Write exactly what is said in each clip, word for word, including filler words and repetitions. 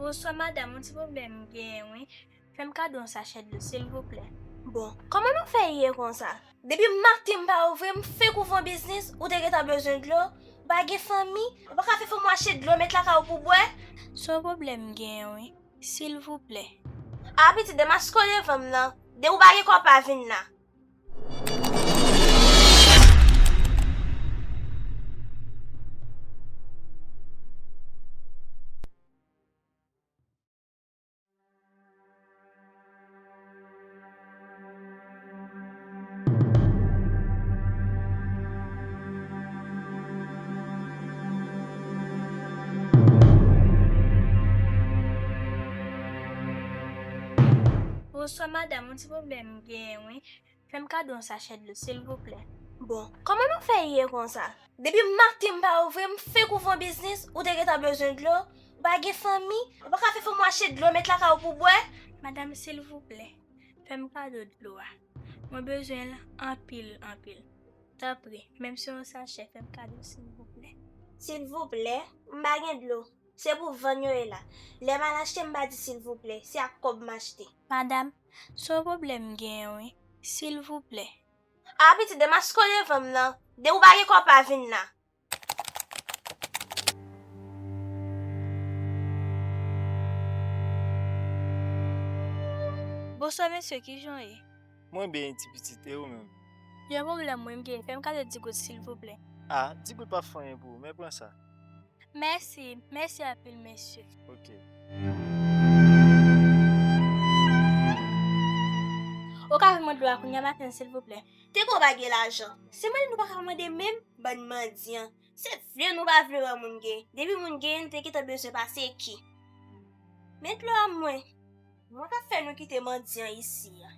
Bonswa madanm, yon ti pwoblèm m genyen wi. Fè m kado yon sachè dlo silvouplè. Bon, kòman nou fè ye konsa? Depi maten m pa ouvri, m fenk ouvri yon biznis, ou te gentan bezwen dlo, ou pa gen fanmi, ou pa ka fè fanmi w achte dlo met lakay ou pou bwè? Se yon pwoblèm m genyen wi, silvouplè. A pitit, demaske w devan m nan, depi w pa gen kòb pa vin la. Bonswa madanm, yon ti pwoblèm m genyen wi. Fè m kado yon sachè dlo silvouplè. Bon, kòman nou fè ye konsa? Depi maten m pa ouvri, m fenk ouvri yon biznis, ou te gentan bezwen dlo, ou pa gen fanmi, ou pa ka fè fanmi w achte dlo met lakay ou pou bwè? Madanm, silvouplè, fè m kado dlo a. Mwen bezwen l anpil, anpil. Tanpri, menm si yon sachè, fè m kado silvouplè. Silvouplè, m pa gen dlo. Se pou vann yo ye la. Lè m al achte, m pa di silvouplè, se ak kòb m achte. Madanm, se yon pwoblèm m genyen wi. Silvouplè. A pitit, demaske w devan m nan, depi w pa gen kòb pa vin la. Bonswa mesye, kijan w ye? Mwen byen, ti pitit, e ou menm? Yon pwoblèm wi m genyen, fè m kado di goud silvouplè. A, di goud p ap fè anyen pou ou, men pran sa. Mèsi, mèsi anpil mesye. Ok. Ou ka fè mwen dlo a kounye a maten silvouplè? Te gon pa gen lajan. Se mande nou pa ka mande menm, bann mandyan. Se vle nou pa vle wè moun gen. Depi moun gen, nou te gentan bezwen pase ki. Men dlo a mwen. Mwen ka fè nou kite mandyan isi a.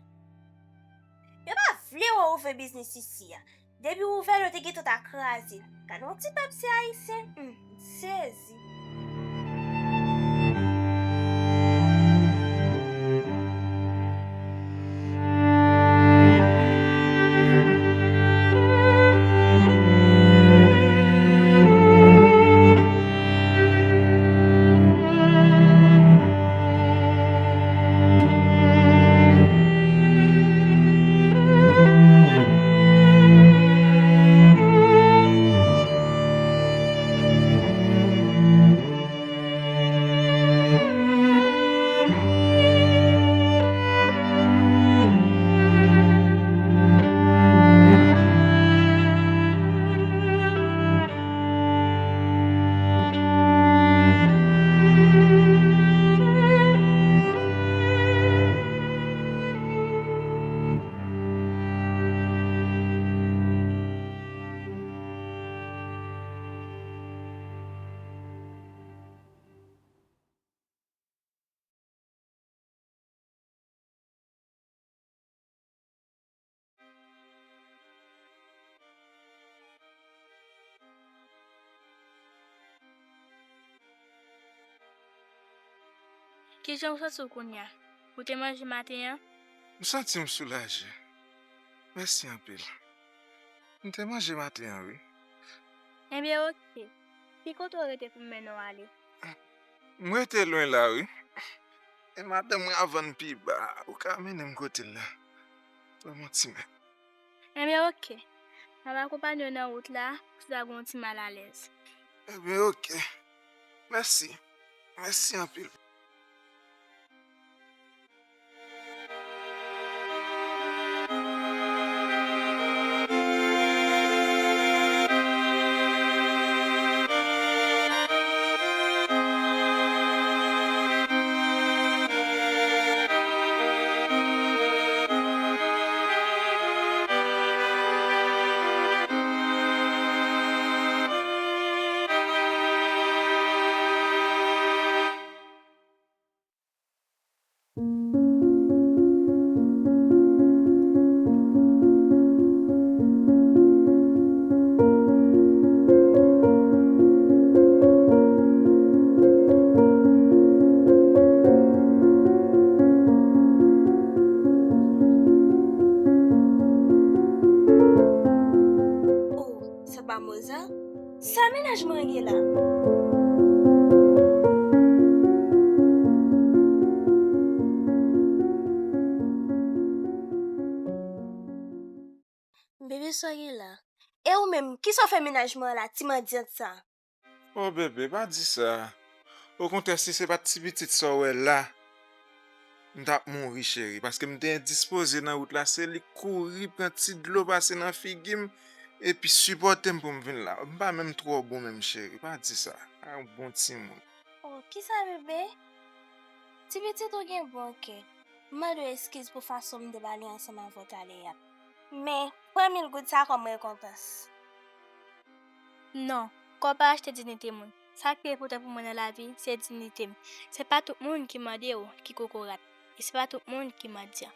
Yo pa vle wè w ouvè biznis isi a. Depi w ouvè l, yo te gentan ta kraze l. Gade yon ti pèp se ayisyen. Humm, m sezi. Kijan w santi w kounye a? Ou te manje maten an? M santi m soulaje. Mèsi anpil. M te manje maten an, wi. Ebyen, oke. Ki kote w rete pou m mennen w ale? M rete lwen la, wi. E madanm mwen ap vann pi ba. Ou ka mennen m kote l la. Pran m yon ti men. Ebyen, oke. M ap akonpanye w nan wout la, pou sa gen yon ti malalèz. Ebyen, oke. Mèsi. Mèsi anpil. Oh, sa pa Moza? Sa mennaj mwen ye la? E ou menm, kisa w fè mennaj mwen an la, ti mandyant sa? O bebe, pa di sa. Okontrè, si se pa t ti pitit sa w wè la, m t ap mouri, cheri, paske m te endispoze nan wout la, se li k kouri pran ti dlo pase nan figi m, epi sipòte m pou m vin la. M pa menm twò bon menm, cheri, pa di sa. A yon bon timoun. O, kisa bebe? Ti pitit ou gen bon kè. M mande w eskiz pou fason m debale ansanm avè w talè a. Men, pran mil goud sa kòm rekonpans. Non, kòb pa achte diyite moun. Sa k pi enpòtan pou mwen nan lavi, se diyite m. Se pa tout moun ki mande w ki kokorat. E se pa tout moun ki mandyan.